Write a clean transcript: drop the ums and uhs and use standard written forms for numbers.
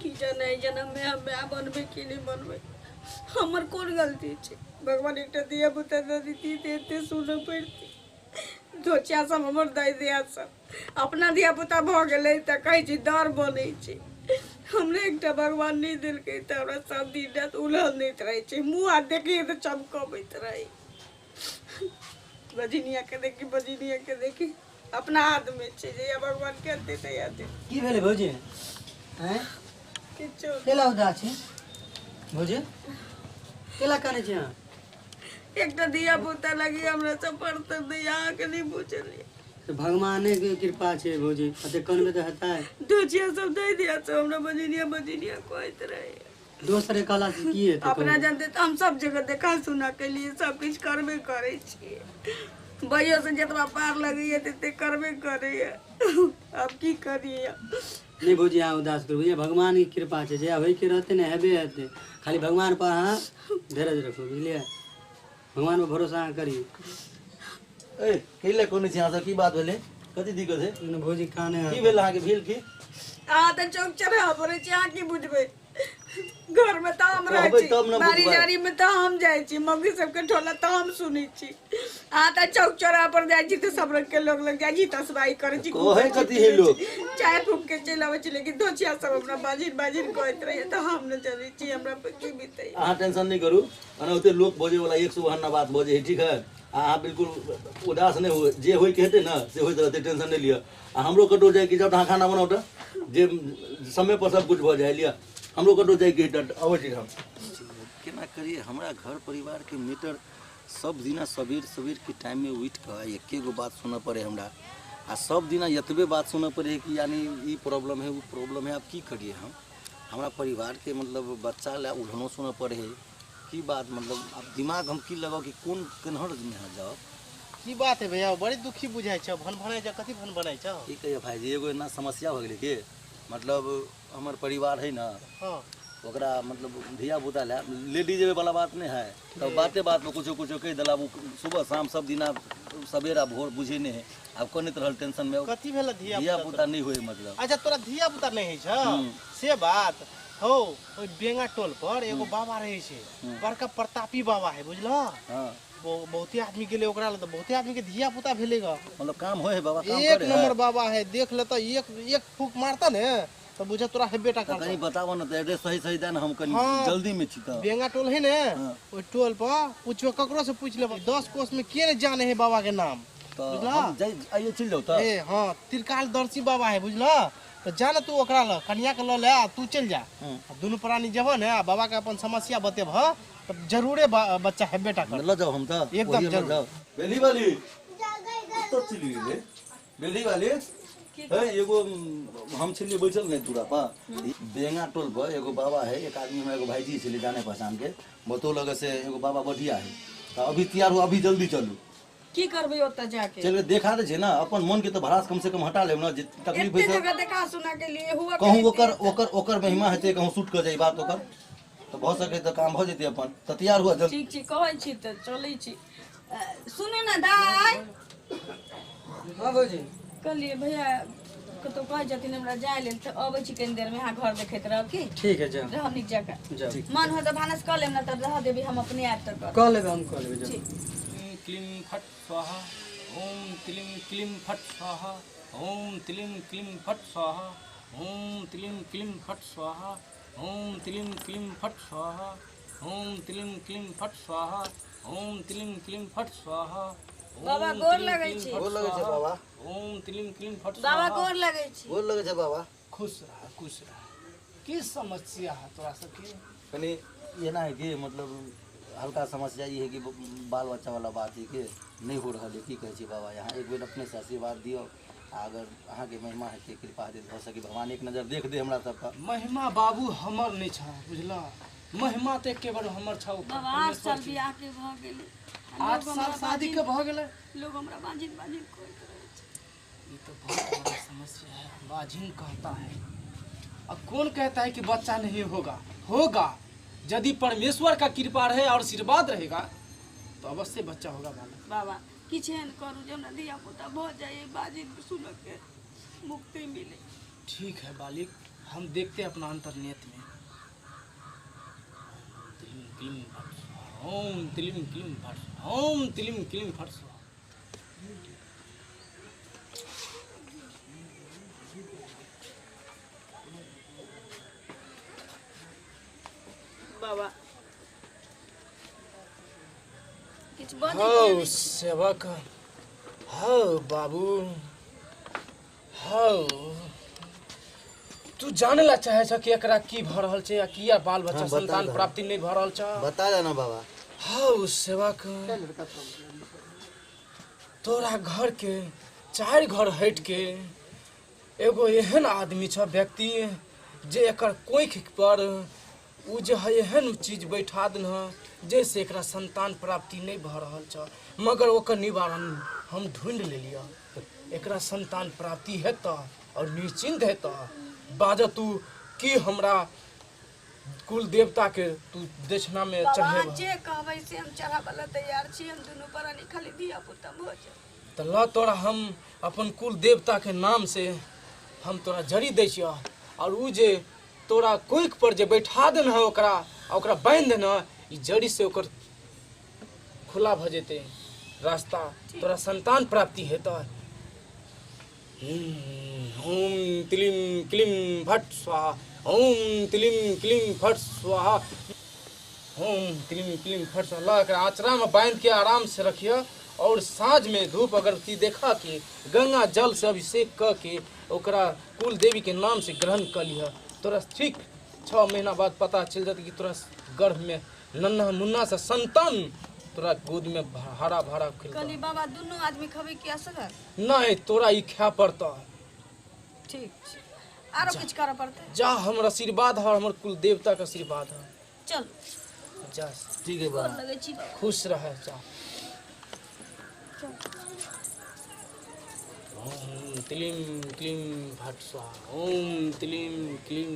की जाने एहि जन्ममे हम माय बनबै कि नहि बनबै। हमर कोन गलती छै? भगवान एकटा धिया पुता दऽ दैती तऽ एते सुनऽ पड़ितै। धोचिया सब हमर दाइ दिया सब अपना धिया पुता भऽ गेलै तऽ कहै छै दर बनै छै। हमरे एकटा भगवान नहि देलकै तऽ हमरा सब दिन राति उलहन दैत रहै छै। मुँह हाथ देखिए तऽ चमकबैत रहै। बजनिया के देखी, बजनिया के देखी, अपना हाथ में छै। जहिया भगवान करते तहिया दे। की भेलै भौजी? आँय, किछो। केला उदास छी भौजी? केला कानै छी अहाँ? एकटा धिया पुता लगी हमरा सब पड़तै दैया, अहाँके नहि बुझलियै। तऽ भगवाने के कृपा छै भौजी, एते कनबै तऽ हेतै? दोचिया सब दै दिया सब हमरा बजनिया बजनिया कहैत रहे। दोसर के कहला से की हेतै? अपना जानते तऽ हम सब जगह देखा सुना के लिए सब किछु करबे करै छियै। बइयो से जतबा पार लगैया तते करबे करैया। आब की करियै? नहि भौजी, अहाँ उदास करू। बुझलियै, भगवान के कृपा छै, जे होइके रहतै ने हेबे हेतै। खाली भगवान पर अहाँ धीरज रखू, बुझलियै? भगवान पर भरोसा अहाँ करियौ। ए, की ले कोन छी अहाँ सब? की बात भेलै? कथी दिक्कत है? ने भौजी काने। की भेल अहाँके? भेल की? अहाँ तऽ चौक चढ़ा पड़ै छी, अहाँ की बुझबै? घर में तऽ हम रहै कहबै छी, तब ने बाड़ी बुझबै। झाड़ी में तऽ हम जाइ छी, मम्मी सबके ठोला तऽ हम सुनै छी। अहाँ तऽ चौक चौराहा पर जाइ छी तऽ सब रंग के लोग लग जाइ छी, तसबाई करै छी, कहै कथी है लोग? चाय फूक के चलि अबै छी। लेकिन दोचिया सब हमरा बाजिन बाजिन कहैत रहैया तऽ हम नहि जनै छी हमरा पर की बीतैया। अहाँ टेंशन नहि करू। ओनाहिते लोक बजै वाला एक सौ बहाना बात बजै है, ठीक है? अहाँ बिल्कुल उदास नहि हुए। जे होइके हेतै ने से होइत रहतै, टेंशन नहि लिअ। आ हमरो कतहु जाइके, जाउ तऽ अहाँ खाना बनाउ तऽ जे समय पर सब कुछ भऽ जाइ। लिअ, हमरो कतहु जाइके है तऽ अबै छी हम। केना करिए हमरा घर परिवारके मैटर? सब दिना सबेर सबेरके टाइममे उठि कऽ एके गो बात सुनऽ पड़ै हमरा, आ सब दिना एतबे बात सुनऽ पड़ै कि यानी ई प्रॉब्लम है, ओ प्रॉब्लम है। आब की करिए हम? हमरा परिवारके मतलब बच्चा लए उलहनो सुनऽ पड़ै है। की बात मतलब आब दिमाग हम की लगाउ कि कोन केन्हर मे जाउ? की बात है भैया, बड़ी दुखी बुझाइ छौ, भन भनाइ छौ, कथी भन भनाइ छौ? की कहिए भाईजी, एगो एना समस्या भऽ गेलै कि मतलब हमर परिवार है ने, ओकरा मतलब धिया पुता लए लेडीज वाला बात नहीं है, तब बाते बात में कुछो कुछो कहि देला। ओ सुबह शाम सब दिना सवेरा भोर बुझे नहीं है। आब कनैत रहल टेंशन में। कथी भेल धिया धिया पुता नहीं होए मतलब। अच्छा, तोरा धिया पुता नहीं होइ छौ से बात हौ। ओहि बेंगा टोल पर एगो बाबा रहै छै, बड़का प्रतापी बाबा है, बुझलह? हाँ। बहुते आदमी गेलै ओकरा लग तऽ बहुते आदमी के धिया पुता भेलै ग। मतलब काम होए है बाबा काम एक करे है? नंबर बाबा है, देख ले तऽ एक एक फूक मारता ने तऽ बुझ तोरा हेबे टा तऽ कनी करतौ। बताबऽ ने तऽ, एड्रेस सही सही दे ने, हम कनी हाँ। जल्दी में छी तऽ। बेंगा टोल है ने, हाँ। ओहि टोल पर पूछो, ककरो से पूछ लेबै, 10 कोस में के ने जाने है बाबा के नाम। तऽ बुझलह? हम जाइ आइए, चलि जाउ तऽ। ए हाँ, त्रिकालदर्शी बाबा है, बुझलह? तऽ जा ने तू ओकरा लग, कनिया के लऽ ले आ तू चलि जा। आ दुनू प्राणी जेबह ने आ बाबा के अपन समस्या बतेबह तऽ जरूरे बच्चा हेबे टा करतौ। लऽ जाउ हम तऽ एकदम ओहिए लऽ जरूर। जाउ। बेली वाली कतऽ चलि गेलै? बेली वाली है, एगो हम छलियै बैठल नहि दूरा पर, बेंगा टोल पर एगो बाबा है। एक आदमी हमरा एगो भाईजी छलै जाने पहचान के, बतौलक से एगो बाबा बढ़िया है। तऽ अभी तैयार हो, अभी जल्दी चलू। की करबै ओतऽ जाके? चल के देखा दै छै ने, अपन मन के तऽ भड़ास कम से कम हटा लेब ने, जे तकलीफ एते होइ छै। जगह देखा सुना के लिए हुआ। कहूँ ओकर ओकर ओकर महिमा हेतै, कहूँ शूट कऽ जाइ बात ओकर तऽ भऽ सकै तऽ काम भऽ जेतै अपन। तऽ तैयार हुआ जल्दी। ठीक छी, कहै छी तऽ चलै छी। सुनू ने दाइ। हाँ भौजी। कहलियै भैया कतहु कहै छथिन हमरा जाय लेल, तऽ अबै छी कनि देरमे, अहाँ घर देखैत रहब की? ठीक है, जाउ। रहब नीक जकाँ। जाउ। मन हो तऽ भानस कऽ लेब, ने तऽ रह देबै, हम अपने आयब तऽ करब। कऽ लेबै, हम कऽ लेबै, जाउ। ठीक। क्लीं फट स्वाहा, ओम क्लीं क्लीं फट स्वाहा, ओम क्लीं क्लीं फट स्वाहा, ओम क्लीं क्लीं फट स्वाहा, ओम क्लीं क्लीं फट स्वाहा, ओम क्लीं क्लीं फट स्वाहा, ओम क्लीं क्लीं फट स्वाहा। बाबा, ओम गोर क्लीं लगै क्लीं छी। फट गोर लगै छै स्वाहा, बाबा। ओम क्लीं क्लीं फट बाबा, स्वाहा। गोर लगै छी। गोर लगै छै बाबा। खुश रह, खुश रह। की समस्या है तोरा सबके? कनी एना है कि मतलब हल्का समस्या ई है कि बाल बच्चा वाला बात है कि नहीं हो रहल है। की कहै छी बाबा, यहाँ एक बेर अपने से आशीर्वाद दियौ, आ अगर अहाँके महिमा हेतै, कृपा हेतै, भऽ सकै भगवान एक नजर देख दे हमरा सबके। महिमा बाबू हमर नहि छह, बुझलह? महिमा तऽ एके बार हमर छौ। बाबा, 8 साल बियाह के भऽ गेलै आ 8 लोग साल हमरा शादी के बाजिन भऽ गेलै। लोग हमरा बाजिन बाजिन कहैत रहै छै। ये तो बहुत बड़ा समस्या है। बाजिन कहता है, अब कौन कहता है कि बच्चा नहीं होगा? होगा, यदि परमेश्वर का कृपा रहे और आशीर्वाद रहेगा तो अवश्य बच्चा होगा बालक। बाबा, किछु एहन करू जे हमरा धिया पुता भऽ जाय, बाजिन सुनऽ के मुक्ति मिले। ठीक है बालिक, हम देखते हैं अपना अंतर्नेत में। तिलिम क्लीम फट स्वाहा, ओम तिलिम क्लीम फट स्वाहा, ओम तिलिम क्लीम फट स्वाहा। बाबा किछु बजै हौ सेवक, हौ बाबू, हौ तू जाने ला चाहे छ कि एकरा की भ रहल छै आ किया बाल बच्चा हाँ, बता संतान दह। प्राप्ति नहीं भ रहल छ। बता देना बाबा। हौ सेवक, तोरा घर के चारि घर हटि के एगो एहन आदमी छ व्यक्ति जे एकर कोखि पर उ जे है एहन चीज बैठा देन है जैसे एकरा संतान प्राप्ति नहीं भ रहल छ, मगर ओकर निवारण हम ढूंढ लेलियै। एकरा संतान प्राप्ति हेतऽ और निश्चिंत हेतऽ। बाज तू की हमरा कुल देवता के तू दक्षिणा में बाबा चढ़ेबह? जे कहबै से हम चढ़ाबै ला तैयार छी, हम दुनू प्राणी खाली धिया पुता भऽ जाए। तऽ ल तोरा हम अपन कुल देवता के नाम से हम तोरा जड़ी दै छियह और उ जे तोरा कोखि पर जे बैठा देन है ओकरा आ ओकरा बान्हि देन है, ई जड़ी से ओकर खुला भऽ जेतै रास्ता, तोरा संतान प्राप्ति हेतै। ओम तिलिम क्लीम फट स्वाहा, ओम तिलिम क्लीम फट स्वाहा, ओम तिलिम क्लीम फट स्वाहा। ल एकरा आँचरा में बांधि के आराम से रखिह और साँझ में धूप अगरबत्ती देखा के गंगा जल से अभिषेक क के ओकरा कुल देवी के नाम से ग्रहण कर लिह। तोरा ठीक 6 महीना बाद पता चल जात कि तोरा गर्भ में नन्हा मुन्ना से संतान तोरा गोद में हरा भरा खिलतौ। कहली बाबा दुनू आदमी खबै कि असगर? नहीं, तोरा ई खाय पड़तौ। ठीक छै, आरो किछु करऽ पड़तै? जा, हमर आशीर्वाद है और हमर कुल देवता के आशीर्वाद है। चल जा, ठीक है गोर बाबा। लगै छी बाबा। खुश रह। जा। ओम तिलिम क्लीम फट स्वाहा, ओम तिलिम क्लीम।